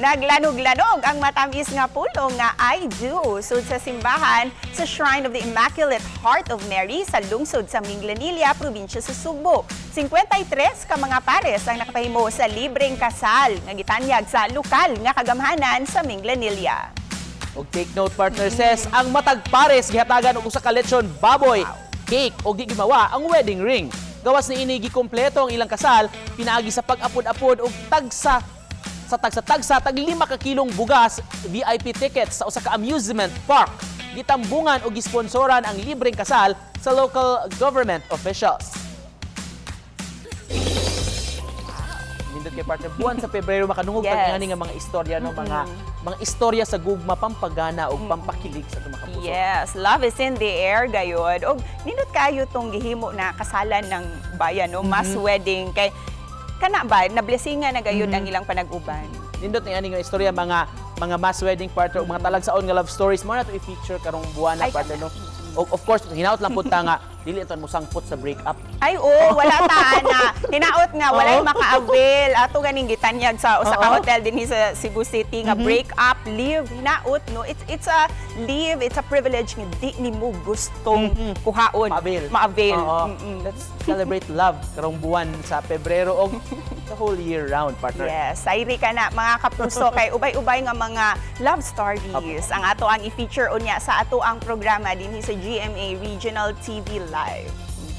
Naglanog-lanog ang matamis nga pulong nga "I do" sud sa simbahan sa Shrine of the Immaculate Heart of Mary sa lungsod sa Minglanilla, probinsya sa Sugbo. 53 ka mga pares ang nakapahimo sa libreng kasal nga gitanyag sa lokal nga kagamhanan sa Minglanilla. Og take note, partner says, ang matag pares gihatagan og usa ka lechon baboy, cake og di gimawa ang wedding ring. Gawas niini, gikompleto ang ilang kasal pinaagi sa pag-apod-apod og tagsa sa tagsa-tagsa tag 5 ka kilong bugas, VIP tickets sa usa ka amusement park. Gitambungan og gisponsoran ang libreng kasal sa local government officials. Nindot kay, partner, buwan sa Pebrero makadungog yes, nga mga istorya, no, mga istorya sa gugma, pampagana og pampakilig sa atong mga kapuso. Yes, love is in the air gayod. Og nindot kayo tong gihimo na kasalan ng bayan, no, mass wedding kay kana ba nablessingan na gayud ang ilang panag-uban. Nindot ni ani nga istorya, mga mass wedding, partner, ug mga talagsaon nga love stories mo na to i-feature karong buwan na, Ay, partner, no. Og of course, hinaot lang pud ta nga dili ito mo sangpot sa break up. Ay, oo, wala ta na. Hinaot nga walay maka-avail ato ganing gitanyag sa usa ka hotel dinhi sa Cebu City nga break up leave. Hinaot, no. It's a leave, it's a privilege nga di nimo gustong kuhaon. Ma-avail. Ma-avail. Oo. Let's celebrate love karong buwan sa Pebrero og the whole year round, partner. Yes, sayri ka na, mga kapuso, kay ubay-ubay nga mga love stories ang ato ang i-feature unya sa ato ang programa dinhi sa GMA Regional TV Live.